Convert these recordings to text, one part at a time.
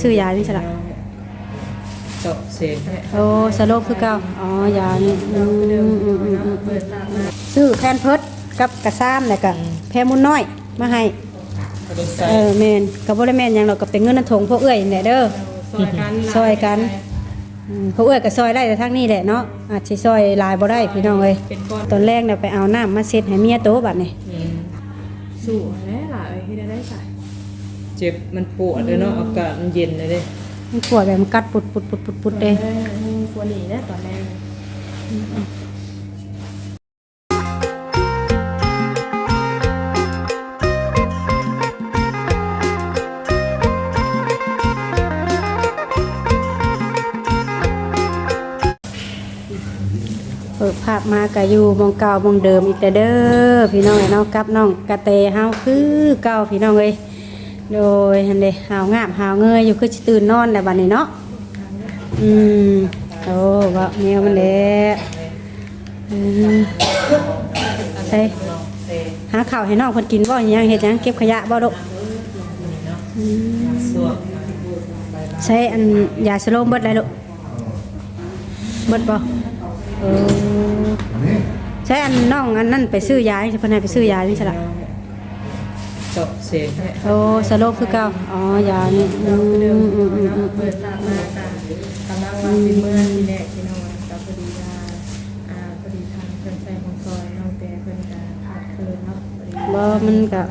ຊື້ຢານີ້ຊະລະ. ເຈາະເສງ ໂອ້ ສະໂລບຄືເກົ່າ. ອໍ ຢານີ້ ອືມ ອືມ ອືມ ອືມ ຊື້ແພມເພີດກັບກະຊາມ ແລ້ວກະ ອືມ ແພມຸນນ້ອຍມາໃຫ້. ເອີ ແມ່ນ ກໍບໍ່ໄດ້ແມ່ນຫຍັງດອກ ກໍເປັນເງິນໃນຖົງພວກເອື້ອຍນີ້ແຫຼະເດີ ຊ່ອຍກັນ ຊ່ອຍກັນ. ອືມ ພວກເອື້ອຍກໍຊ່ອຍໄດ້ແຕ່ທາງນີ້ແຫຼະເນາະ ອາດຊິຊ່ອຍຫຼາຍບໍ່ໄດ້ພີ່ນ້ອງເອີຍ. ຕອນແລງແລ້ວໄປເອົານ້ຳມາເຊັດໃຫ້ເມຍໂຕບັດນີ້. ແມ່ນ ສູ້ຫັ້ນແຫຼະຫຼ້າເອີຍ ເຮັດແນວໃດຊະ. ເຈັບ ມັນປວດເດີເນາະ ອືມ ອາກາດມັນເຢັນເລີຍເດ້ ມັນປວດແບບມັນກັດປຸດໆໆໆເດ້. ເອີ ກວ່ານີ້ແຫຼະຕອນແລງ. ເປີດພາບມາກະຢູ່ໝ່ອງເກົ່າໝ່ອງເດີມອີກແລ້ວເດີພີ່ນ້ອງເອີຍເນາະ ກັບນ້ອງກະແຕເຮົາຄືເກົ່າພີ່ນ້ອງເອີຍ. ໂດຍ ຫັ້ນເດ້ ຫາວງາບຫາວເງີຍຢູ່ ຄືຊິຕື່ນນອນແລ້ວບັດນີ້ເນາະ. ອືມ ໂອ້ ເວົ້າແນວມັນແຫຼະ. ເອີ ໃສ່ ຫາເຂົ້າໃຫ້ນ້ອງເພິ່ນກິນບໍ່? ຫຍັງ ເຮັດຫຍັງ? ເກັບຂະຫຍະບໍ່ລູກ? ອືມ ໃສ່ ອັນ ຢາສະໂລມເບິດແລ້ວລູກ? ເບິດບໍ່? ເອີ ໃຊ້ອັນນ້ອງອັນນັ້ນໄປຊື້ຢາ ເພິ່ນໃຫ້ໄປຊື້ຢານີ້ຊະລະ. ເຈາະເສງ ໂອ້ ສະໂລບຄືເກົ່າ. ອໍ ຢານີ້ ອືມ ອືມ ອືມ ອືມ ເປີດພາບມາກະກຳລັງວ່າຊິເມືອທີແລກພີ່ນ້ອງ ກໍພໍດີວ່າ ອ່າ ພໍດີທາງເພິ່ນໃຊ້ຂອງຊ່ອຍນ້ອງແຕ່ເພິ່ນກະຂາດເຂີນເນາະ. ບໍ່ ມັນກະ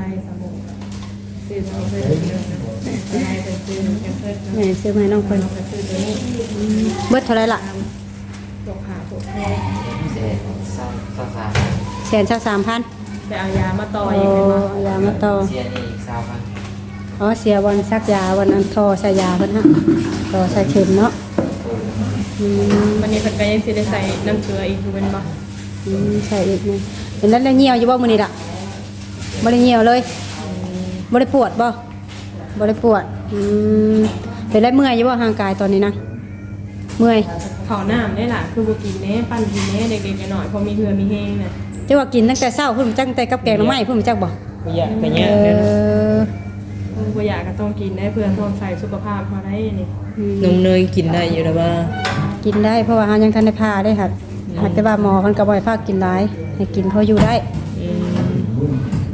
ຊື້ມາໃຫ້ເພິ່ນເນາະ ແມ່ນ ຊື້ມາໃຫ້ນ້ອງເພິ່ນ. ເບິດເທົ່າໃດລະ? ແສນຊາວສາມພັນ ໄປເອົາຢາມາຕໍ່ອີກແມ່ນບໍ່? ເອົາຢາມາຕໍ່ ເສຍນີ້ອີກຊາວພັນ. ອໍ ເສຍບ່ອນສັກຢາ ບ່ອນອັນທໍ່ໃສ່ຢາເພິ່ນຫັ້ນ ຕໍ່ໃສ່ເຂັມເນາະ. ອືມ ບັດນີ້ເພິ່ນກໍຍັງຊິໄດ້ໃສ່ນ້ຳເກືອອີກຢູ່ແມ່ນບໍ່? ອືມ ໃສ່ອີກແມ່ນ. ເປັນໄດ້ແລ້ວ ຍ່ຽວຢູ່ບໍ່ມື້ນີ້ລະ? ບໍ່ໄດ້ຍ່ຽວເລີຍ. ອືມ ບໍ່ໄດ້ປວດບໍ່? ບໍ່ໄດ້ປວດ. ອືມ ເປັນໄດ້ເມື່ອຍຢູ່ບໍ່ຮ່າງກາຍຕອນນີ້ນະ? ເມື່ອຍ. ເຂົ້ານ້ຳໄດ້ລະ ຄືບໍ່ກິນແດ່ ປັ້ນກິນແດ່ ເລັກໆນ້ອຍໆ ພໍມີເຫື່ອມີແຮງນະ. ເຈົ້າວ່າກິນຕັ້ງແຕ່ເຊົ້າພຸ້ນ ຈັກແຕ່ກັບແກງໜໍ່ໄມ້ພຸ້ນ ຈັກບໍ່? ບໍ່ຢາກກໍແຍ່ວເດີ. ເອີ ບໍ່ຢາກກໍຕ້ອງກິນໄດ້ ເພື່ອທ້ອງໃສສຸຂະພາບເຮົາໄດ້ນີ້. ອືມ ນົມເນີຍກິນໄດ້ຢູ່ລະວ່າ? ກິນໄດ້ ເພາະວ່າເຮົາຍັງທັນໄດ້ຜ່າເດ້ ຫາກ ອືມ ຫາກແຕ່ວ່າໝໍເພິ່ນກໍບໍ່ໃຫ້ພາກກິນຫຼາຍ ໃຫ້ກິນພໍຢູ່ໄດ້. ອື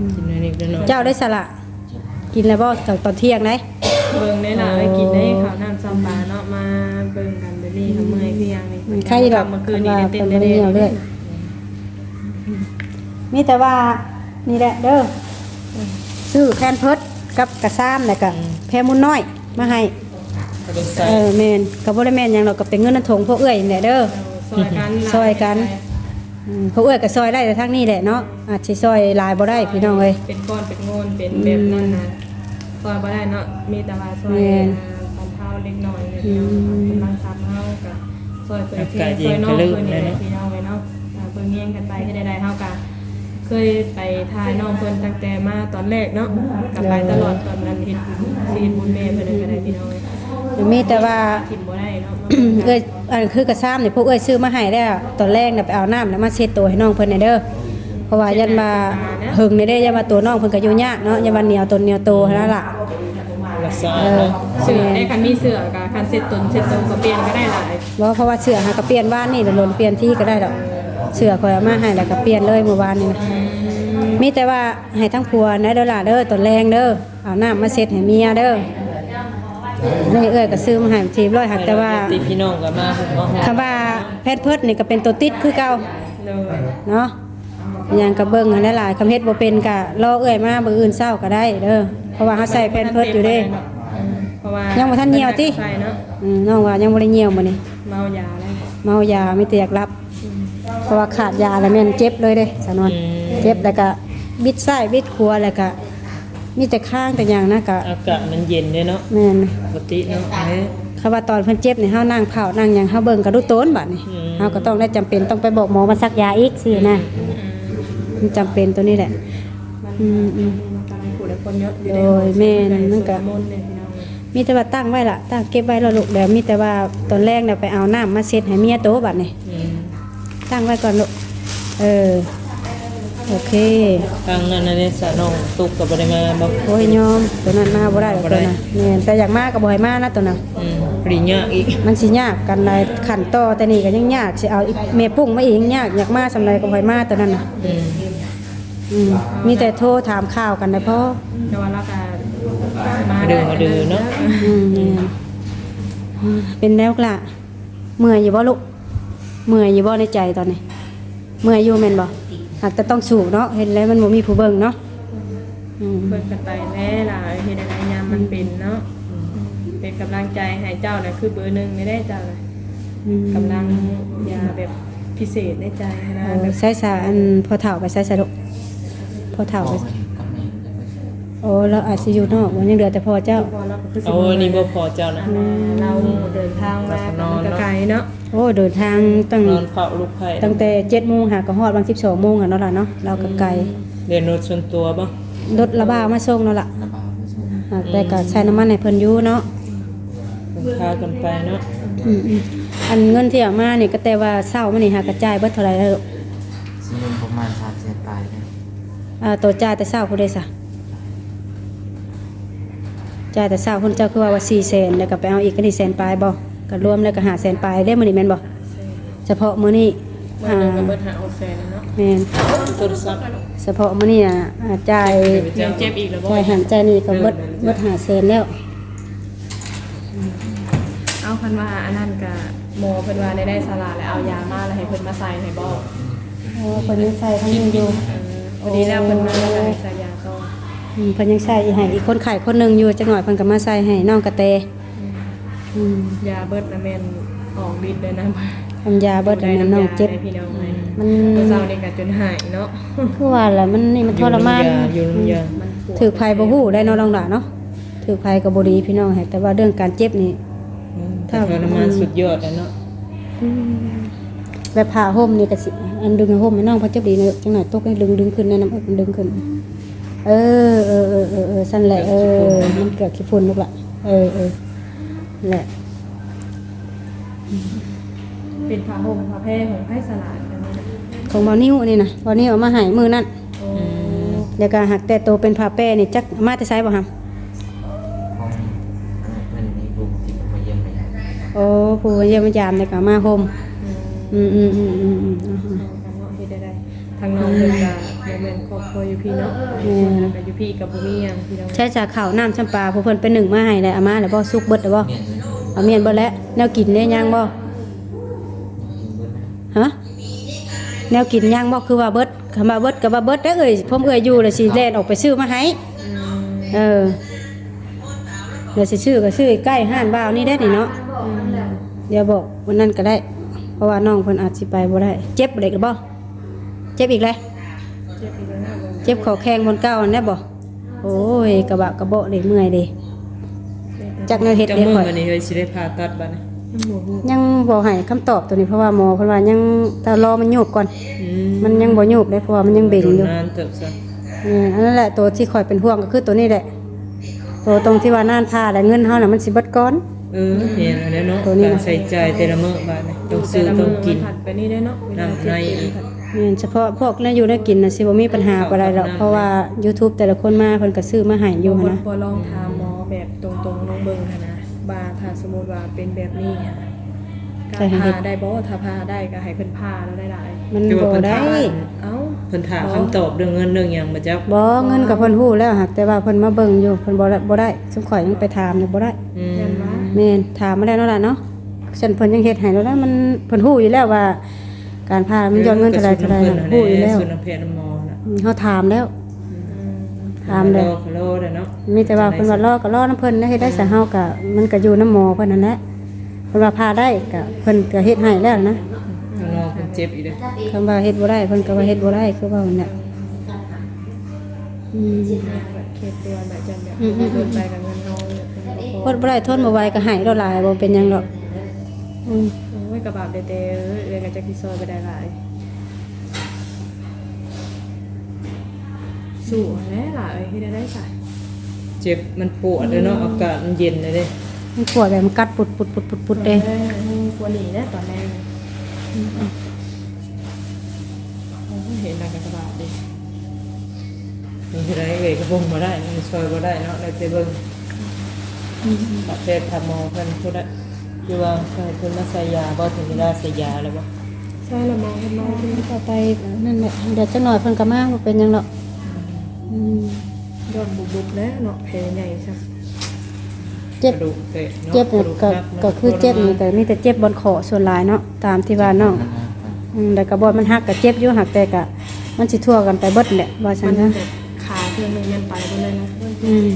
ມ ກິນໜ້ອຍໆ ເຈົ້າໄດ້ສະລະ ກິນແລ້ວບໍ່? ຕອນທ່ຽງໄດ໋ ເບິ່ງໄດ້ລະ ເອີ ໄດ້ກິນໄດ້ ເຂົ້ານ້ຳຊຳປາເນາະ ມາເບິ່ງກັນແບບນີ້ ເມື່ອຍຄືຫຍັງນີ້. ອືມ ໄຄດອກ ເມື່ອຄືນນີ້ໄດ້ເຕັ້ນໄດ້ແດ່ເລີຍ. ມີແຕ່ວ່ານີ້ແຫຼະເດີ ຊື້ແພມເພີດກັບກະຊາມ ແລ້ວກະ ອືມ ແພມຸນນ້ອຍມາໃຫ້. ເອີ ແມ່ນ ກໍບໍ່ໄດ້ແມ່ນຫຍັງດອກ ກໍເປັນເງິນໃນຖົງພວກເອື້ອຍນີ້ແຫຼະເດີ ຊ່ອຍກັນ ຊ່ອຍກັນ. ອືມ ພວກເອື້ອຍກໍຊ່ອຍໄດ້ແຕ່ທາງນີ້ແຫຼະເນາະ ອາດຊິຊ່ອຍຫຼາຍບໍ່ໄດ້ພີ່ນ້ອງເອີຍ ເປັນກ້ອນເປັນໂງນ ເປັນແບບນັ້ນນະ ອືມ ຊ່ອຍບໍ່ໄດ້ເນາະ ມີແຕ່ວ່າຊ່ອຍ ແມ່ນ ອ່າ ບັນເທົາເລັກນ້ອຍນີ້ແຫຼະ ອືມ ພີ່ນ້ອງ ກຳລັງຊັບເຮົາກໍຊ່ອຍເຜີຍແຜ່ ອາກາດເຢັນ ຊ່ອຍນ້ອງເພິ່ນນີ້ແຫຼະ ກໍເລີກແລ້ວເນາະ ພີ່ນ້ອງເອີຍເນາະ ເບິ່ງແຍງກັນໄປ ເຮັດໃດໆເຮົາກໍ ເຄີຍໄປຖ່າຍນ້ອງເພິ່ນຕັ້ງແຕ່ມາຕອນແລກເນາະ ກໍໄປຕະຫຼອດ ຕອນນັ້ນເຮັດ ຊິເຮັດບຸນແມ່ເພິ່ນນັ້ນກໍໄດ້ພີ່ນ້ອງເອີຍ ມີແຕ່ວ່າ ຖິ້ມບໍ່ໄດ້ເນາະ ເອື້ອຍ ອັນຄືກະຊາມນີ້ ພວກເອື້ອຍຊື້ມາໃຫ້ແລ້ວ ຕອນແລງນະໄປເອົານ້ຳນະມາເຊັດໂຕໃຫ້ນ້ອງເພິ່ນແດ່ເດີ ເພາະວ່າຢ້ານວ່າເຫິງແດ່ເດ້ ຢ້ານວ່າໂຕນ້ອງເພິ່ນກໍຢູ່ຍາກເນາະ ຢ້ານວ່າໜຽວຕົນໜຽວໂຕຫັ້ນນະລະ ລັກສະອາດເນາະ ເອີ ເສື້ອເດ້ ຄັນມີເສື້ອກໍ ຄັນເຊັດຕົນເຊັດໂຕກໍປ່ຽນກໍໄດ້ຫຼາຍ ບໍ່ ເພາະວ່າເສື້ອຫາກໍປ່ຽນວານນີ້ ດົນໆປ່ຽນທີກໍໄດ້ດອກ ເສື້ອຂ້ອຍເອົາມາໃຫ້ແລ້ວກໍປ່ຽນເລີຍມື້ວານນີ້ນະ ມີແຕ່ວ່າ ໃຫ້ທັງຜົວນະເດີຫຼ້າເດີ ຕອນແລງເດີ ເອົານ້ຳມາເຊັດໃຫ້ເມຍເດີ ນີ້ເອື້ອຍກໍຊື້ມາໃຫ້ທີ່ຮຽບຮ້ອຍ ຫາກແຕ່ວ່າ ຍາດຕິພີ່ນ້ອງກໍມາເນາະ ຄຳວ່າແພມເພີດນີ້ກໍເປັນໂຕຕິດຄືເກົ່າ ໂດຍ ເນາະ ຫຍັງກໍເບິ່ງຫັ້ນແຫຼະຫຼາຍ ຄຳເຮັດບໍ່ເປັນກໍລໍເອື້ອຍມາມື້ອື່ນເຊົ້າກໍໄດ້ເດີ ເພາະວ່າເຮົາໃສ່ແພມເພີດຢູ່ເດ້ ເພາະວ່າຍັງບໍ່ທັນຍ່ຽວຕິ ໃສ່ເນາະ ອືມ ນ້ອງວ່າຍັງບໍ່ໄດ້ຍ່ຽວມື້ນີ້ ເມົາຢາແລ້ວ ເມົາຢາ ມີແຕ່ຢາກຫຼັບ ອືມ ເພາະວ່າຂາດຢາແລ້ວແມ່ນເຈັບເລີຍເດ້ສາວນວນ ອືມ ເຈັບແລ້ວກະບິດຊ້າຍບິດຂວາ ແລ້ວກະມີແຕ່ຄ້າງແຕ່ຫຍັງນະ ກະ ອາກາດມັນເຢັນເດ້ເນາະ ແມ່ນ ປົກກະຕິເນາະ ເອີ ຄັນວ່າຕອນເພິ່ນເຈັບນີ້ ເຮົານັ່ງເຝົ້ານັ່ງຫຍັງ ເຮົາເບິ່ງກະດຸໂຕນບາດນີ້ ອືມ ເຮົາກໍຕ້ອງໄດ້ຈຳເປັນຕ້ອງໄປບອກໝໍມາສັກຢາອີກຊີ້ນະ ອືມ ມັນຈຳເປັນໂຕນີ້ແຫຼະ ມັນ ອືມໆ ມັນກໍໄດ້ຜູ້ໃດຄົນເນາະ ໂດຍ ຢູ່ໃນຫ້ອງ ແມ່ນ ມັນກະ ສວດມົນເດ້ພີ່ນ້ອງ ມີແຕ່ວ່າຕັ້ງໄວ້ລະ ຕັ້ງເກັບໄວ້ລະລູກ ແລ້ວມີແຕ່ວ່າຕອນແລງແລ້ວໄປເອົານ້ຳມາເຊັດໃຫ້ເມຍໂຕບັດນີ້ ອືມ ຕັ້ງໄວ້ກ່ອນລູກ ເອີ ໂອເຄ. ທາງນັ້ນນະເດ ສາວນ້ອງຕຸກກໍບໍ່ໄດ້ມາບໍ່? ໂອ້ຍ ຍອມ ຕົວນັ້ນມາບໍ່ໄດ້ດອກ ບໍ່ໄດ້ ຕົວນັ້ນ. ແມ່ນ ແຕ່ຢາກມາກໍບໍ່ໃຫ້ມານະ ຕົວນັ້ນ. ອືມ ປະລິນຍາກອີກ. ມັນຊິຍາກກັນຫຼາຍ ຂັ້ນຕໍ່ແຕ່ນີ້ກໍຍັງຍາກ ຊິເອົາອີກແມ່ປຸ້ງມາອີກຍັງຍາກ. ຢາກມາສ່ຳໃດກໍບໍ່ໃຫ້ມາ ຕົວນັ້ນນະ. ອືມ ອືມ ມີແຕ່ໂທຖາມຂ່າວກັນໄດ້ພໍ. ແຕ່ວ່າລາວກໍມາເດີມາເດີເນາະ. ອືມ ແມ່ນ. ເປັນແນວລະ ເມື່ອຍຢູ່ບໍ່ລູກ? ເມື່ອຍຢູ່ບໍ່ໃນໃຈຕອນນີ້? ເມື່ອຍຢູ່ແມ່ນບໍ່? ຫາກແຕ່ຕ້ອງສູ້ເນາະ ເຮັດແລ້ວມັນບໍ່ມີຜູ້ເບິ່ງເນາະ. ອືມ ເບິ່ງກັນໄປແຫຼະຫຼາຍ ເຮັດໃຫ້ຍາມມັນເປັນເນາະ. ອືມ ເປັນກຳລັງໃຈໃຫ້ເຈົ້ານະ ຄືເບີໜຶ່ງແດ່ເຈົ້ານະ. ອືມ ກຳລັງຢາແບບພິເສດໃນໃຈຫັ້ນນະ. ໂອ້ ແບບ ໃສສະ ອັນພໍ່ເຖົ້າໄປໃສສະລູກ? ພໍ່ເຖົ້າໄປ ໂອ້ ລາວອາດຊິຢູ່ນອກບໍ່? ຍັງເຫຼືອແຕ່ພໍ່ເຈົ້າ. ພໍ່ລາວກໍຄືຊິ ໂອ້ ນີ້ບໍ່ພໍ່ເຈົ້ານະ. ອັນນ່າ ລາວເດີນທາງມາກໍໄກເນາະ. ໂອ້ ເດີນທາງຕັ້ງ ນອນເຝົ້າລູກໄພ ຕັ້ງແຕ່ເຈັດໂມງຫາກໍຮອດວັນສິບສອງໂມງຫັ້ນເນາະຫຼານເນາະ. ລາວກໍໄກ. ອືມ ເດີນລົດສ່ວນຕົວບໍ່? ລົດລະບ່າວມາສົ່ງເນາະລະ. ລະບ່າວມາສົ່ງ. ຫາກແຕ່ກໍໃຊ້ນ້ຳມັນໃຫ້ເພິ່ນຢູ່ເນາະ. ເພິ່ນພາກັນໄປເນາະ. ອືມໆ ອັນເງິນທີ່ເອົາມານີ້ ກໍແຕ່ວ່າເຊົ້າມານີ້ຫາກະຈ່າຍເບິດເທົ່າໃດແລ້ວລູກ? ຊິມີປະມານສາມແສນປາຍເດ້. ອ່າ ໂຕຈ່າຍແຕ່ເຊົ້າພຸ້ນເດ້ຊະ? ຈ່າຍແຕ່ເຊົ້າພຸ້ນ ເຈົ້າຄືວ່າ ວ່າສີ່ແສນ ແລ້ວກໍໄປເອົາອີກ ກໍນີ້ແສນປາຍບໍ່? ກໍລວມແລ້ວກໍຫ້າແສນປາຍເດ້ມື້ນີ້ແມ່ນບໍ່? ສະເພາະມື້ນີ້. ມື້ໜຶ່ງກໍເບິດຫ້າຫົກແສນເນາະ. ອ່າ ແມ່ນ. ສະເພາະມື້ນີ້ນະ ອ່າ ຈ່າຍ ເຈັບອີກແລ້ວບໍ່? ຈ່າຍຫັ້ນຈ່າຍນີ້ກໍເບິດ ເບິດຫ້າແສນແລ້ວ. ເອົາ ເພິ່ນວ່າອັນນັ້ນກະ ໝໍເພິ່ນວ່າໄດ້ ໄດ້ສາລາແລ້ວ ເອົາຢາມາແລ້ວໃຫ້ເພິ່ນມາໃສ່ໃຫ້ບໍ່? ອໍ ເພິ່ນຍັງໃສ່ທາງນີ້ຢູ່. ເອີ ພໍດີແລ້ວເພິ່ນມາແລ້ວກະໃຫ້ໃສ່ຢາຕໍ່. ອືມ ເພິ່ນຍັງໃສ່ໃຫ້ອີກຄົນໄຂ້ຄົນໜຶ່ງຢູ່ ຈັກໜ້ອຍເພິ່ນກໍມາໃສ່ໃຫ້ນ້ອງກະແຕ. ອືມ ອືມ ຢາເບິດນະແມ່ນອອກລິດເລີຍນະ. ອັນຢາເບິດນະແມ່ນນ້ອງເຈັບ. ມັນ ມື້ເຊົ້ານີ້ກະຈົນຫາຍເນາະ. ຄືວ່າລະ ມັນນີ້ມັນທໍລະມານ. ຢູ່ນຳຢາ ຢູ່ນຳຢາ. ອືມ ມັນປວດ ຖືກໃຜບໍ່ຮູ້ໄດ໋ເນາະ ນ້ອງຫຼ້າເນາະ. ຖືກໃຜກໍບໍ່ດີພີ່ນ້ອງ ແຕ່ວ່າເລື່ອງການເຈັບນີ້ ອືມ ຖ້າທໍລະມານ ອືມ ສຸດຍອດແລ້ວເນາະ. ອືມ ແບບຜ້າຫົ່ມນີ້ກໍຊິ ອັນດຶງໃຫ້ຫົ່ມໃຫ້ນ້ອງເພິ່ນຈັບດີນະ ຈັກໜ້ອຍຕົກໃຫ້ດຶງ ດຶງຂຶ້ນແນ່ ນ້ຳອົກມັນດຶງຂຶ້ນ. ເອີ ເອີ ເອີ ເອີ ເອີ ຊັ້ນແຫຼະ. ເອີ ມັນເກືອກຂີ້ຝຸ່ນລູກຫຼ້າ. ເອີ ເອີ ແຫຼະ. ເປັນຜ້າຫົ່ມຜ້າແພຂອງໃຜສະຫຼະ ອັນນີ້ນະ? ຂອງບ່າວນິວອັນນີ້ນະ ບ່າວນິວເອົາມາໃຫ້ມື້ນັ້ນ. ໂອ້ ອືມ ແລ້ວກໍຫາກແຕ່ໂຕເປັນຜ້າແພນີ້ ຈັກມາແຕ່ໃສບໍ່ຫຳ? ຂອງ ອັນນັ້ນເພິ່ນມີຜູ້ທີ່ມາຢ້ຽມມາຢາມ. ໂອ້ ຜູ້ມາຢ້ຽມມາຢາມ ແລ້ວກໍເອົາມາຫົ່ມ. ອືມ ອືມ ເຮັດໄດ້ ທາງນ້ອງເພິ່ນກໍບໍ່ແມ່ນຄອບຄົວຢູ່ພີ້ເນາະ. ແມ່ນ ແລ້ວກໍຢູ່ພີ້ກໍບໍ່ມີຫຍັງພີ່ນ້ອງ. ໃຊ້ສາເຂົ້ານ້ຳຊຳປາ ຜູ້ເພິ່ນໄປໜຶ້ງມາໃຫ້ແລ້ວ ເອົາມາແລ້ວບໍ່? ສຸກເບິດແລ້ວບໍ່? ເອົາ ມ້ຽນເບິດແລ້ວ. ແນວກິນເດ້ຍັງບໍ່? ຮະ? ແນວກິນຍັງບໍ່? ຄືວ່າເບິດ ຄຳວ່າເບິດກໍວ່າເບິດເດ້ເອີຍ. ຜົມເອື້ອຍຢູ່ແລ້ວຊິແລ່ນອອກໄປຊື້ມາໃຫ້. ອືມ ເອີ ແລ້ວຊິຊື້ກໍຊື້ໃກ້ຮ້ານບ່າວນີ້ເດ້ນີ້ເນາະ. ອືມ ດຽວບອກວັນນັ້ນກໍໄດ້ ເພາະວ່ານ້ອງເພິ່ນອາດຊິໄປບໍ່ໄດ້. ເຈັບເດັກຫຼືບໍ່? ເຈັບອີກແລ້ວ? ເຈັບອີກແລ້ວ ເຈັບຂໍ້ແຂ້ງບ່ອນເກົ່າຫັ້ນແຫຼະບໍ່? ໂອ້ຍ ກະບະກະເບາະເດ້ ເມື່ອຍເດ້ ຈັກແນວເຮັດເດ້ຂ້ອຍ. ຈັກມື້ບັດນີ້ເຮີ້ຍ ຊິໄດ້ຜ່າຕັດບັດນີ້? ຍັງບໍ່ຮູ້ ຍັງບໍ່ໃຫ້ຄຳຕອບໂຕນີ້ ເພາະວ່າໝໍເພິ່ນວ່າຍັງ ຕ້ອງລໍມັນຍູບກ່ອນ. ອືມ ມັນຍັງບໍ່ຍູບເດ້ ເພາະວ່າມັນຍັງເບັງຢູ່. ໂດນນານເຕີບຊະ. ແມ່ນ ອັນນັ້ນແຫຼະ ໂຕທີ່ຂ້ອຍເປັນຫ່ວງກໍຄືໂຕນີ້ແຫຼະ ໂຕຕົງທີ່ວ່ານານຜ່າແລ້ວເງິນເຮົານະມັນຊິເບິດກ່ອນ. ເອີ ແມ່ນແລ້ວເນາະ ໂຕນີ້ນະ ຄ່າໃຊ້ຈ່າຍແຕ່ລະມື້ບາດນີ້ ຕ້ອງຊື້ຕ້ອງກິນ ມັນຜັດໄປນີ້ເດ້ເນາະ ເວລາເຈັບເປັນ. ແມ່ນ ສະເພາະພວກແນວຢູ່ແນວກິນນະ ຊິບໍ່ມີປັນຫາປານໃດດອກ ເພາະວ່າຢູທູບແຕ່ລະຄົນມາ ເພິ່ນກໍຊື້ມາໃຫ້ຢູ່ຫັ້ນນະ. ບໍ່ລອງຖາມໝໍແບບຕົງໆ ລອງເບິ່ງຫັ້ນນະ ວ່າຖ້າສົມມຸດວ່າເປັນແບບນີ້ຫັ້ນນະ ການຜ່າໄດ້ບໍ່? ຖ້າຜ່າໄດ້ກໍໃຫ້ເພິ່ນຜ່າໂລດໄດ້ຫຼາຍ. ມັນບໍ່ໄດ້. ເອົ້າ ເພິ່ນຖ້າຄຳຕອບເລື່ອງເງິນເລື່ອງຫຍັງບໍ່ຈັກ. ບໍ່ ເງິນກໍເພິ່ນຮູ້ແລ້ວ ຫາກແຕ່ວ່າເພິ່ນມາເບິ່ງຢູ່ ເພິ່ນບໍ່ໄດ້ ບໍ່ໄດ້. ຊຸມຂ້ອຍຍັງໄປຖາມຢູ່ບໍ່ໄດ້. ອືມ ແມ່ນ ຖາມມາແລ້ວໂລດລະເນາະ. ຊັ້ນເພິ່ນຍັງເຮັດໃຫ້ແລ້ວນະ ມັນ ເພິ່ນຮູ້ຢູ່ແລ້ວວ່າການຜ່າມັນຢອດເງິນເທົ່າໃດເທົ່າໃດ ເອີ ກໍສຸດນຳເພິ່ນຫັ້ນແຫຼະ ເຮົາຖາມແລ້ວ. ອືມ ເຮົາຖາມແລ້ວ ອືມ ຖາມແລ້ວ ກໍລໍແລ້ວເນາະ. ມີແຕ່ວ່າເພິ່ນວ່າລໍກໍລໍນຳເພິ່ນນະ ເຮັດໄດ້ຊະ. ເອີ ເຮົາກໍ ມັນກໍຢູ່ນຳໝໍເພິ່ນຫັ້ນແຫຼະ ເພິ່ນວ່າຜ່າໄດ້ກໍ ເພິ່ນກໍເຮັດໃຫ້ແລ້ວນະ. ນ້ອງເພິ່ນເຈັບອີກເດ້ ຄຳວ່າເຮັດບໍ່ໄດ້ ເພິ່ນກໍວ່າເຮັດບໍ່ໄດ້ ຄືເວົ້ານັ້ນແຫຼະ. ອືມ ເຂດຕົວນະ ຈັນແບບ ອືມໆໆ ເກີນໄປກັບເງິນເຮົາ ເພິ່ນບໍ່ພໍ ອົດບໍ່ໄດ້ທົນບໍ່ໄຫວກໍໃຫ້ໂລດຫຼາຍ ບໍ່ເປັນຫຍັງດອກ. ອືມ ໂອ້ຍ ກະບາບແຕ່ ເອື້ອຍກໍຈັກຊິຊ່ອຍໄປໄດ້ຫຼາຍ. ສູ້ຫັ້ນແຫຼະຫຼາຍ ເຮັດແນວໃດຊະ? ເຈັບ ມັນປວດເດ້ເນາະ ອືມ ອາກາດມັນເຢັນເດ້ ມັນປວດແບບມັນກັດປຸດໆໆໆເດ້. ເອີ ມັນກວ່ານີ້ແຫຼະຕອນແລງ. ອືມ ໂອ້ຍ ເຫັນແລ້ວກໍສະບາຍເດ້. ມີເທົ່າໃດເອື້ອຍກໍເບິ່ງບໍ່ໄດ້ ມັນຊ່ອຍບໍ່ໄດ້ເນາະ ໄດ້ແຕ່ເບິ່ງ ອືມ ຖ້າແພດຖ້າໝໍເພິ່ນຜູ້ໃດ ຫຼືວ່າໃຫ້ເພິ່ນມາໃສ່ຢາບໍ່ ເຖິງເວລາໃສ່ຢາແລ້ວບໍ່? ໃສ່ແລ້ວໝໍເພິ່ນມາ ເພິ່ນກໍໄປນັ້ນແຫຼະ ດຽວຈັກໜ້ອຍເພິ່ນກໍມາ ບໍ່ເປັນຫຍັງດອກ ອືມ ຢ້ານບຸບໆແຫຼະເນາະ ແຜໃຫຍ່ຊ້ຳ ເຈັບ ກະດູກແຕກເນາະ ເຈັບ ກະດູກຫັກ ກໍ ກໍຄືເຈັບນີ້ ກໍມີແຕ່ເຈັບບ່ອນຂໍ້ສ່ວນຫຼາຍເນາະ ຕາມທີ່ວ່ານ້ອງ ອືມ ແລ້ວກໍບ່ອນມັນຫັກກໍເຈັບຢູ່ ຫາກແຕ່ກໍມັນຊິທົ່ວກັນໄປເບິດແຫຼະ ວ່າຊັ້ນຊະ ມັນແບບຂາເທື່ອໜຶ່ງແມ່ນໄປເບິດເລີຍນະ ອືມ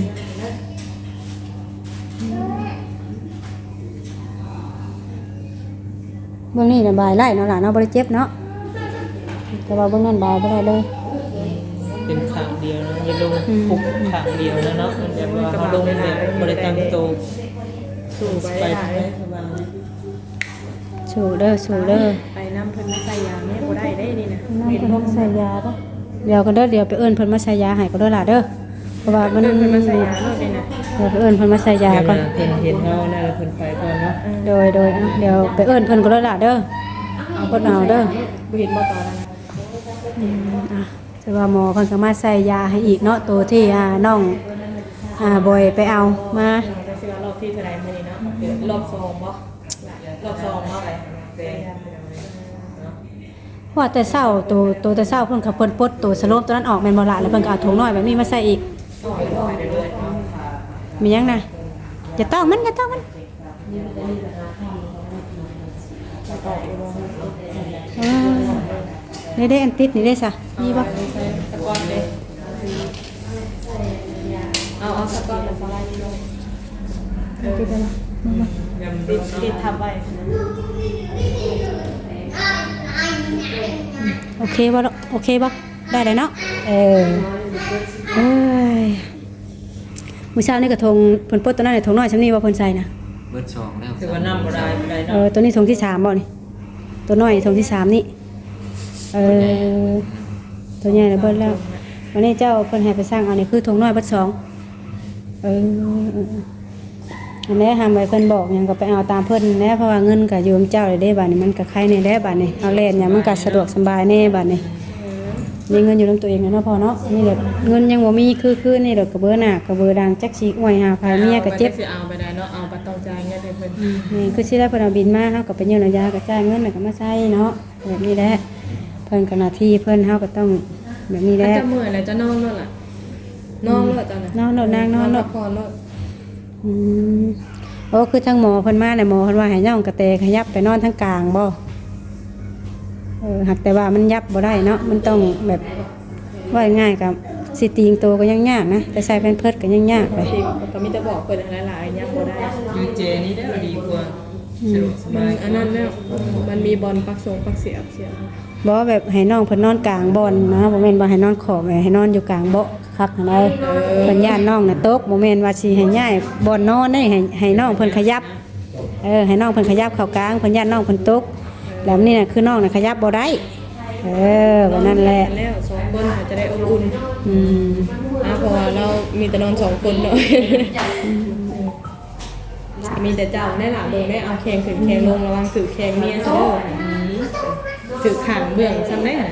ເບື້ອງນີ້ນະບາຍໄດ້ເນາະຫຼານເນາະ ບໍ່ໄດ້ເຈັບເນາະ ແຕ່ວ່າເບື້ອງນັ້ນບາຍບໍ່ໄດ້ເລີຍ ເປັນຂ້າງດຽວເນາະ ຢ່າລົງ ອືມ ປຸບຂ້າງດຽວນະເນາະ ມັນແບບວ່າເຮົາລົງແບບບໍ່ໄດ້ຕັ້ງໂຕ ສູ້ໄປ ໄປທາງໃດ ປະມານນັ້ນ ສູ້ເດີ ສູ້ເດີ ໄປນຳເພິ່ນມາໃສ່ຢາແມ່ບໍ່ໄດ້ເດ້ນີ້ນະ ນຳເພິ່ນມາໃສ່ຢາເດີ ດຽວກັນເດີ ດຽວໄປເອີ້ນເພິ່ນມາໃສ່ຢາໃຫ້ກໍເດີຫຼ້າເດີ ເພາະວ່າມັນ ເອີ້ນເພິ່ນມາໃສ່ຢາໂລດນີ້ນະ ດຽວໄປເອີ້ນເພິ່ນມາໃສ່ຢາກ່ອນ ເພິ່ນເຫັນເຮົາແລ້ວເພິ່ນໄປກ່ອນເນາະ ເອີ ໂດຍ ໂດຍ ອ່ະ ດຽວໄປເອີ້ນເພິ່ນກໍເດີຫຼ້າເດີ ເອົາເພິ່ນເອົາເດີ ບໍ່ເຫັນບໍ່ຕອນນັ້ນ ອືມ ອ່ະ ແຕ່ວ່າໝໍເພິ່ນກໍມາໃສ່ຢາໃຫ້ອີກເນາະ ໂຕທີ່ ອ່າ ນ້ອງ ອ່າ ບອຍໄປເອົາມາ ແຕ່ຊິວ່າລອບທີເທົ່າໃດມື້ນີ້ເນາະ ລອບສອງບໍ່? ລອບສອງເນາະ ວ່າແຕ່ເຊົ້າ ໂຕ ໂຕແຕ່ເຊົ້າເພິ່ນກໍ ເພິ່ນປົດໂຕສະໂລມໂຕນັ້ນອອກແມ່ນບໍ່ລະ? ແລ້ວເພິ່ນກໍເອົາຖົງນ້ອຍແບບນີ້ມາໃສ່ອີກ. ມີຫຍັງນະ? ຢ່າຕ້ອງມັນ ຢ່າຕ້ອງມັນ. ເອີ ນີ້ເດ້ ອັນຕິດນີ້ເດ້ຊະ ມີບໍ່? ເອົາ ເອົາສະກອດມາສະໄລລົງ ເອີ ຕິດ ຕິດທັບໄວ້. ໂອເຄບໍ່ລູກ? ໂອເຄບໍ່? ໄດ້ແລ້ວເນາະ. ເອີ ເອີຍ ມື້ເຊົ້ານີ້ກະຖົງ ເພິ່ນປົດໂຕນັ້ນໃນຖົງນ້ອຍຊ່ຳນີ້ບໍ່ ເພິ່ນໃສ່ນະ? ເບິດສອງແລ້ວ ຖືວ່ານ້ຳບໍ່ຫຼາຍປານໃດເນາະ. ເອີ ໂຕນີ້ຖົງທີສາມບໍ່ນີ້? ໂຕນ້ອຍຖົງທີສາມນີ້. ເອີ ໂຕໃຫຍ່ລະເບິດແລ້ວ. ວັນນີ້ເຈົ້າເພິ່ນໃຫ້ໄປສັ່ງເອົານີ້ຄືຖົງນ້ອຍເບິດສອງ. ເອີ ອັນແລະ ຫາມໄວ້ເພິ່ນບອກຫຍັງກໍໄປເອົາຕາມເພິ່ນແຫຼະ ເພາະວ່າເງິນກໍຢູ່ນຳເຈົ້າແລ້ວເດ້ ບາດນີ້ມັນກໍໄຄແນ່ແຫຼະ ບາດນີ້ເຮົາແລ່ນຫຍັງມັນກໍສະດວກສະບາຍແນ່ ບາດນີ້ມີເງິນຢູ່ນຳຕົວເອງແລ້ວເນາະພໍ່ເນາະ. ນີ້ແຫຼະ ເງິນຍັງບໍ່ມີ ຄື ຄືນີ້ດອກ ກະເບີໜ້າກະເບີຫຼັງ ຈັກຊິອວຍຫາໃຜ ເມຍກໍເຈັບ ຊິເອົາໄປໄດ້ເນາະ ເອົາກໍຕ້ອງຈ່າຍເງິນໃຫ້ເພິ່ນ. ອືມ ແມ່ນ ຄືຊິໄດ້ເພິ່ນເອົາບິນມາ ເຮົາກໍໄປຍື່ນເອົາຢາ ກໍຈ່າຍເງິນ ແລ້ວກໍມາໃສ່ເນາະ ແບບນີ້ແຫຼະ ເພິ່ນກໍໜ້າທີ່ເພິ່ນ ເຮົາກໍຕ້ອງແບບນີ້ແຫຼະ. ເຈົ້າເມື່ອຍແລ້ວເຈົ້ານອນໂລດລະ ນອນໂລດເຈົ້ານະ ນອນໂລດນາງ ນອນໂລດ ນອນພັກຜ່ອນໂລດ. ອືມ ໂອ້ ຄືທາງໝໍເພິ່ນມາແລ້ວ ໝໍເພິ່ນວ່າໃຫ້ນ້ອງກະແຕຂະຫຍັບໄປນອນທາງກາງບໍ່? ເອີ ຫາກແຕ່ວ່າມັນຫຍັບບໍ່ໄດ້ເນາະ ມັນຕ້ອງແບບ ເວົ້າງ່າຍໆ ກະຊິຕີງໂຕກໍຍັງຍາກນະ ໄປໃສ່ແພມເພີດກໍຍັງຍາກເລີຍ. ກໍມີແຕ່ບອກເພິ່ນຫັ້ນແຫຼະ ຫຍັບບໍ່ໄດ້ ຄືເຈນີ້ເດີດີກວ່າ ອືມ ສະດວກສະບາຍ ອັນນັ້ນແລ້ວ ມັນມີບ່ອນປັກສົງປັກສຽບ ບໍ່ ແບບໃຫ້ນ້ອງເພິ່ນນອນກາງບ່ອນນະ ບໍ່ແມ່ນວ່າໃຫ້ນອນຂອບ ໃຫ້ນອນຢູ່ກາງເບາະຄັກຫັ້ນໃດ. ເອີ ເພິ່ນຢ້ານນ້ອງນະຕົກ ບໍ່ແມ່ນວ່າຊິໃຫ້ຍ້າຍບ່ອນນອນເດ້ ໃຫ້ ໃຫ້ນ້ອງເພິ່ນຂະຫຍັບ ເອີ ໃຫ້ນ້ອງເພິ່ນຂະຫຍັບເຂົ້າກາງ ເພິ່ນຢ້ານນ້ອງເພິ່ນຕົກ. ແລ້ວນີ້ນະ ຄືນ້ອງນະຂະຫຍັບບໍ່ໄດ້. ເອີ ແບບນັ້ນແຫຼະ ແລ້ວສອງຄົນອາດຈະໄດ້ອົບອຸ່ນ. ອືມ ອ່າ ເພາະວ່າລາວມີແຕ່ນອນສອງຄົນເນາະ. ອືມ ມີແຕ່ເຈົ້າແນ່ລະ ເບິ່ງແນ່ ເອົາແຂງຂຶ້ນແຂງລົງ ລະວັງຖືກແຂງເມຍຊະເດີ ຖືກຂ້າງເບື້ອງຊ່ຳໃດຫັ້ນນະ.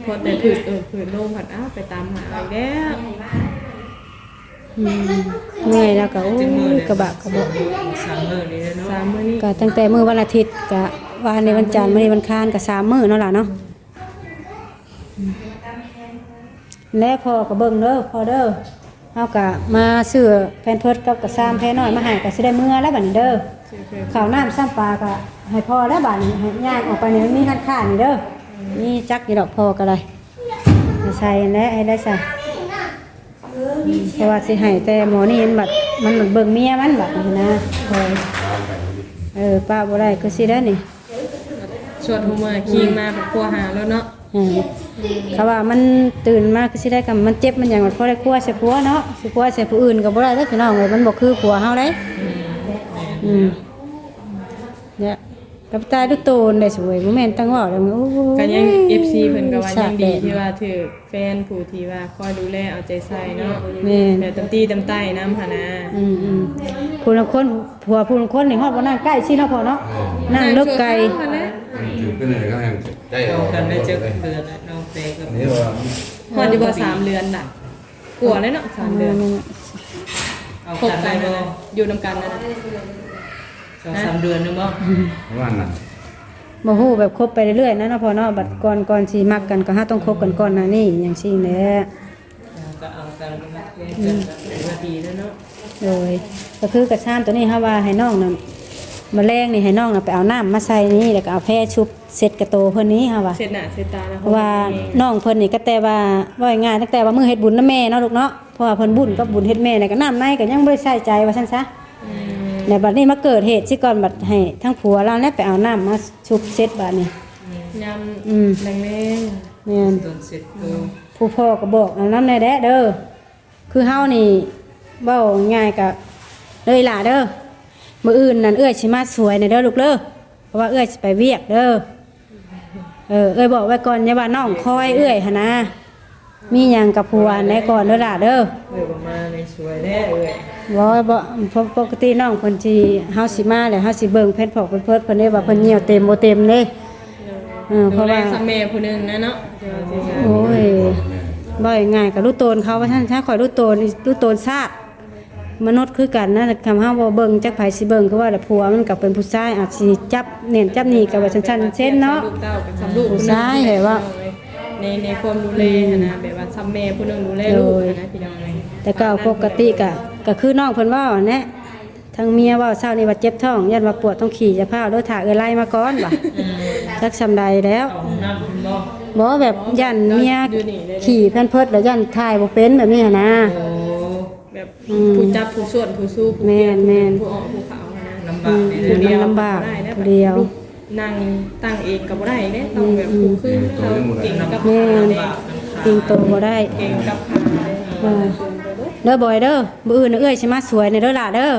ພໍແຕ່ຜືດເອີ ຜືດລົງພັດ ອ້າວ ໄປຕາມຫາອີກແລ້ວ. ອືມ ເມື່ອຍແລ້ວກໍ ໂອ້ຍ ກະບາກກະບອກ ສາມມື້ນີ້ແຫຼະເນາະ ສາມມື້ນີ້ ກະຕັ້ງແຕ່ມື້ວັນອາທິດ ກະວານນີ້ວັນຈັນ ມື້ນີ້ວັນຄານ ກະສາມມື້ເນາະຫຼານເນາະ. ແລະພໍ່ກໍເບິ່ງເດີພໍ່ເດີ ເຮົາກໍມາຊື້ແພມເພີດກັບກະຊາມແພນ້ອຍມາໃຫ້ ກໍຊິໄດ້ເມືອແລ້ວບາດນີ້ເດີ. ເຂົ້ານ້ຳຊ້ຳປາກໍໃຫ້ພໍ່ແລ້ວບາດນີ້ ຍ່າງອອກໄປນີ້ມັນມີຮ້ານຄ້ານີ້ເດີ ມີຈັກຢູ່ດອກ ພໍ່ກໍໄດ້ໃສ່ຫັ້ນແຫຼະ ໃຫ້ໄດ້ຊະ. ເພາະວ່າຊິໃຫ້ແຕ່ໝໍນີ້ມັນບັດ ມັນບັດເບິ່ງເມຍມັນບັດນີ້ນະ. ເອີ ເອີ ປະບໍ່ໄດ້ຄືຊິໄດ້ນີ້ ຊວນຫົວເມືອຄີງມາພັດຄົວຫາໂລດເນາະ. ເອີ ເຂົາວ່າມັນຕື່ນມາຄືຊິໄດ້ ຄັນມັນເຈັບມັນຫຍັງ ມັນພໍໄດ້ຄົວໃສ່ຜົວເນາະ ຊິຄົວໃສ່ຜູ້ອື່ນກໍບໍ່ໄດ້ເດ້ພີ່ນ້ອງເອີຍ ມັນບໍ່ຄືຜົວເຮົາເດ້. ອືມ ອືມ ເນຍ ກັບຕາຍດູໂຕນໄດ້ສວຍ ບໍ່ແມ່ນຕັ້ງເວົ້າແລ້ວ. ໂອ້ຍ ກໍຍັງ ເອັຟຊີ ເພິ່ນກໍວ່າຍັງດີທີ່ວ່າຖືກ ແຟນຜູ້ທີ່ວ່າຄອຍດູແລເອົາໃຈໃສ່ເນາະ. ແມ່ນ ແບບຕຳຕີຕຳໄຕ້ນຳຫັ້ນນະ. ອືມໆ ຜູ້ລາງຄົນ ຜົວຜູ້ລາງຄົນນີ້ຮອດບໍ່ນັ່ງໃກ້ຊິເນາະພໍ່ເນາະ ນັ່ງເລິກໄກ. ເປັນໄດກໍແຮງໄດ້ ເອົາກັນໄດ້ຈັກເດືອນແລ້ວ ນ້ອງແຕກັບ ນີ້ວ່າ ຮອດຢູ່ບໍ່ ສາມເດືອນນະ? ກວ່າແລ້ວເນາະ ສາມເດືອນ. ເອົາກັນໄດ້ບໍ່? ຢູ່ນຳກັນນະ ສອງສາມເດືອນໜຶ່ງບໍ່? ປະມານນັ້ນ. ບໍ່ຮູ້ ແບບຄົບໄປເລື້ອຍໆນະເນາະພໍ່ເນາະ. ບັດກ່ອນ ກ່ອນຊິມັກກັນກໍເຮົາຕ້ອງຄົບກັນກ່ອນໜ້ານີ້ ຫຍັງຊີ້ແຫຼະ. ກໍເອົາກັນ ມັກແຍກກັນກໍຖືວ່າດີແລ້ວເນາະ. ໂດຍ ກໍຄືກະຊາມໂຕນີ້ ເຮົາວ່າໃຫ້ນ້ອງນະ ມື້ແລງນີ້ໃຫ້ນ້ອງນະໄປເອົານ້ຳມາໃສ່ນີ້ ແລ້ວກໍເອົາແພຊຸບເຊັດກະໂຕເພິ່ນນີ້ ເຮົາວ່າ ເຊັດໜ້າເຊັດຕານະ. ເພາະວ່ານ້ອງເພິ່ນນີ້ກໍແຕ່ວ່າ ເວົ້າງ່າຍໆ ຕັ້ງແຕ່ວ່າມື້ເຮັດບຸນນຳແມ່ເນາະລູກເນາະ. ເພາະວ່າເພິ່ນບຸນກັບບຸນເຮັດແມ່ນີ້ກໍນ້ຳໃນກໍຍັງບໍ່ໄດ້ໃສ່ໃຈວ່າຊັ້ນຊະ. ແລ້ວບັດນີ້ມາເກີດເຫດຊິກ່ອນ ບັດໃຫ້ທາງຜົວລາວແຫຼະໄປເອົານ້ຳມາຊຸບເຊັດບາດນີ້ ຍາມ ອືມ ແລງໆ. ແມ່ນ ຕອນເຊັດໂຕ ຜູ້ພໍ່ກໍບອກນຳແດ່ເດີ. ຄືເຮົານີ້ເວົ້າງ່າຍໆ ກະເດີອີ່ຫຼ້າເດີ ມື້ອື່ນນັ້ນເອື້ອຍຊິມາຊ່ວຍແດ່ເດີລູກເດີ ເພາະວ່າເອື້ອຍຊິໄປວຽກເດີ. ເອີ ເອື້ອຍບອກໄວ້ກ່ອນ ຢ່າວ່ານ້ອງຄອຍເອື້ອຍຫັ້ນນະ ມີຫຍັງກະຜົວແດ່ກ່ອນເດີຫຼ້າເດີ. ເອື້ອຍບໍ່ມານີ້ຊ່ວຍແດ່ເອື້ອຍ. ບໍ່ ບໍ່ ປົກກະຕິນ້ອງເພິ່ນຊິ ເຮົາຊິມາແລ້ວ ເຮົາຊິເບິ່ງແພນພອກແພນເພີດເພິ່ນເດ້ ວ່າເພິ່ນຍ່ຽວເຕັມບໍ່ເຕັມເດ້. ເອີ ເພາະວ່າ ແມ່ຜູ້ໜຶ່ງນະເນາະ. ໂອ້ຍ ເວົ້າງ່າຍໆ ກະລູກໂຕນເຂົາວ່າຊັ້ນຊະ. ຂ້ອຍລູກໂຕນ ລູກໂຕນຊາດມະນຸດຄືກັນນະ. ຄັນເຮົາບໍ່ເບິ່ງຈັກໃຜຊິເບິ່ງ ຄືວ່າລະ ຜົວມັນກໍເປັນຜູ້ຊາຍ ອາດຊິຈັບແໜ້ນຈັບໜີ່ ກໍວ່າຊັ້ນໆເຊັ່ນເນາະ. ລູກເຕົ້າກໍສ່ຳລູກ ຜູ້ຊາຍແຫຼະເວົ້າ ໃນ ໃນຄວາມດູແລຫັ້ນນະ ແບບວ່າສ່ຳແມ່ຜູ້ໜຶ່ງດູແລລູກຫັ້ນນະ ພີ່ນ້ອງເອີຍ. ແຕ່ເກົ່າປົກກະຕິກະ ກະຄືນ້ອງເພິ່ນເວົ້າຫັ້ນແຫຼະ. ທາງເມຍເວົ້າເຊົ້ານີ້ວ່າເຈັບທ້ອງ ຢ້ານວ່າປວດ ຕ້ອງຂີ້ ຢ່າຟ້າວເດີ ຖ້າເອື້ອຍໄລ່ມາກ່ອນວ່າ. ອືມ ຈັກສ່ຳໃດແລ້ວ. ເຂົ້າຫ້ອງນ້ຳພຸ້ນບໍ່? ບໍ່ ແບບຢ້ານເມຍຂີ້ແພນເພີດ ແລ້ວຢ້ານຖ່າຍບໍ່ເປັນ ແບບນີ້ຫັ້ນນະ. ໂອ້ ແບບ ອືມ ຜູ້ຈັບຜູ້ສ່ວນຜູ້ຊູ້ຜູ້ປ່ຽນ ແມ່ນໆ ຜູ້ອອກຜູ້ເຂົ້າຫັ້ນນະ. ລຳບາກ ອືມ ເດ້ ມັນລຳບາກຜູ້ດຽວ ລູກນັ່ງຕັ້ງເອງກໍບໍ່ໄດ້ເດ້ ຕ້ອງແບບ ອືມ ຄູ່ຄືນ ອືມ ເຮົາເກັ່ງກັບ ແມ່ນ ຂາເດ້ ເກັ່ງໂຕບໍ່ໄດ້ ເກັ່ງກັບຂາເດ້. ເອີ ເດີບອຍເດີ ມື້ອື່ນເອື້ອຍຊິມາຊ່ວຍແດ່ເດີຫຼ້າເດີ.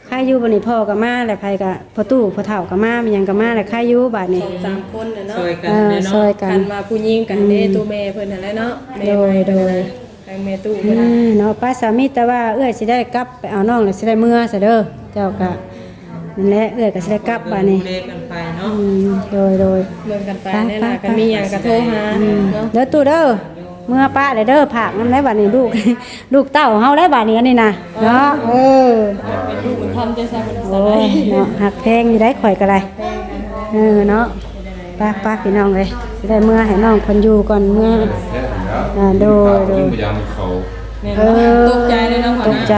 ໃຄຢູ່ບັດນີ້ ພໍ່ກໍມາແລ້ວ ໃຜກໍ ພໍ່ຕູ້ພໍ່ເຖົ້າກໍມາ ແມ່ນຫຍັງກໍມາແລ້ວ ໃຄຢູ່ບັດນີ້ ສອງສາມຄົນແຫຼະເນາະ ຊ່ອຍກັນ ເອີ ເນາະ ຊ່ອຍກັນ. ຄັນວ່າຜູ້ຍິງກໍ ອືມ ເດ້ ໂຕແມ່ເພິ່ນຫັ້ນແຫຼະເນາະ ແມ່ ໂດຍ ໃໝ່ ໂດຍ ເພິ່ນຫັ້ນນະ ທາງແມ່ຕູ້ເພິ່ນ ອ່າ ເນາະ. ປ້າສາມີ ແຕ່ວ່າເອື້ອຍຊິໄດ້ກັບໄປເອົານ້ອງ ແລ້ວຊິໄດ້ເມືອຊະເດີ ເຈົ້າກໍ ນັ້ນແຫຼະ ເອື້ອຍກໍຊິໄດ້ກັບບາດນີ້ ເບິ່ງດູແລກັນໄປເນາະ. ອືມ ໂດຍ ໂດຍ ເບິ່ງກັນໄປ ໄປ ແນ່ລະ ໄປ ຄັນມີຫຍັງກໍໂທຫາ ອືມ ເນາະ ເດີຕູ້ເດີ. ເມືອປະແລ້ວເດີ ຝາກນຳໄດ້ບາດນີ້ ລູກ ລູກເຕົ້າເຮົາໄດ້ບາດນີ້ ອັນນີ້ນະ ເນາະ. ເອີ ເປັນລູກບຸນທຳເຈົ້າຊາຍ ໂອ້ຍ ເນາະ ຮັກແພງຢູ່ໄດ໋ ຂ້ອຍກໍໄດ້ ເອີ ເນາະ. ໄປໆ ພີ່ນ້ອງເອີຍ ຊິໄດ້ເມືອໃຫ້ນ້ອງເພິ່ນຢູ່ກ່ອນ ເມືອ ອ່າ ໂດຍ ໂດຍ ແມ່ນ ເອີ ຕົກໃຈເລີຍເນາະ ຕົກໃຈ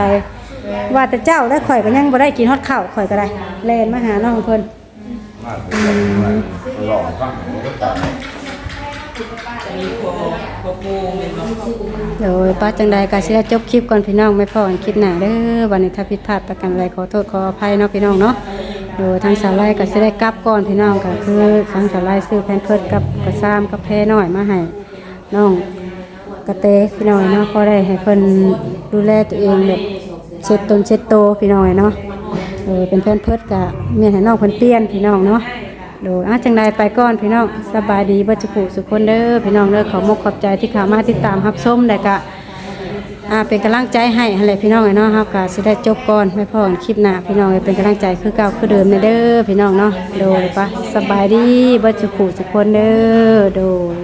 ວ່າແຕ່ເຈົ້າໄດ້ ຂ້ອຍກໍຍັງບໍ່ໄດ້ກິນຮອດເຂົ້າ ຂ້ອຍກໍໄດ້ ແລ່ນມາຫານ້ອງເພິ່ນ. ອືມ ໂດຍ ປະ ຈັ່ງໃດກໍຊິໄດ້ຈົບຄລິບກ່ອນພີ່ນ້ອງ ໄວ້ພໍ້ກັນຄລິບໜ້າເດີ. ບັດນີ້ຖ້າຜິດພາດປະການໃດ ຂໍໂທດຂໍອະໄພເນາະພີ່ນ້ອງເນາະ. ໂດຍ ທາງສາວໄລກໍຊິໄດ້ກັບກ່ອນພີ່ນ້ອງ ກໍຄືທາງສາວໄລຊື້ແພມເພີດກັບກະຊາມກັບແພນ້ອຍມາໃຫ້ນ້ອງ ກະແຕພີ່ນ້ອງເນາະ ພໍໄດ້ໃຫ້ເພິ່ນດູແລຕົວເອງແບບເຊັດຕົນເຊັດໂຕພີ່ນ້ອງເນາະ. ເອີ ເປັນແພມເພີດກະແມ່ນໃຫ້ນ້ອງເພິ່ນປ່ຽນພີ່ນ້ອງເນາະ. ໂດຍ ອ່າ ຈັ່ງໃດໄປກ່ອນພີ່ນ້ອງ ສະບາຍດີເບິດສູ່ຜູ້ສູ່ຄົນເດີພີ່ນ້ອງເດີ. ຂອບມົກຂອບໃຈທີ່ເຂົ້າມາຕິດຕາມຮັບຊົມ ແລະກະ ອ່າ ເປັນກຳລັງໃຈໃຫ້ຫັ້ນແຫຼະພີ່ນ້ອງເອີຍເນາະ. ເຮົາກະຊິໄດ້ຈົບກ່ອນ ໄວ້ພໍ້ກັນຄລິບໜ້າພີ່ນ້ອງເອີຍ ເປັນກຳລັງໃຈຄືເກົ່າຄືເດີມແດ່ເດີພີ່ນ້ອງເນາະ. ໂດຍ ໄປ ສະບາຍດີເບິດສູ່ຜູ້ສູ່ຄົນເດີ ໂດຍ.